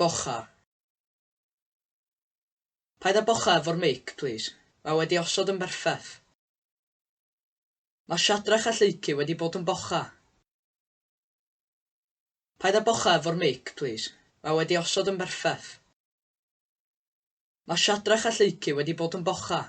Bocha. Paid â bocha efo'r meic, plîs. Mae wedi osod yn berffaith. Mae Siadrach a Lleucu wedi bod yn bocha. Paid â bocha efo'r meic, plîs. Mae wedi osod yn berffaith. Mae Siadrach a Lleucu wedi bod yn bocha.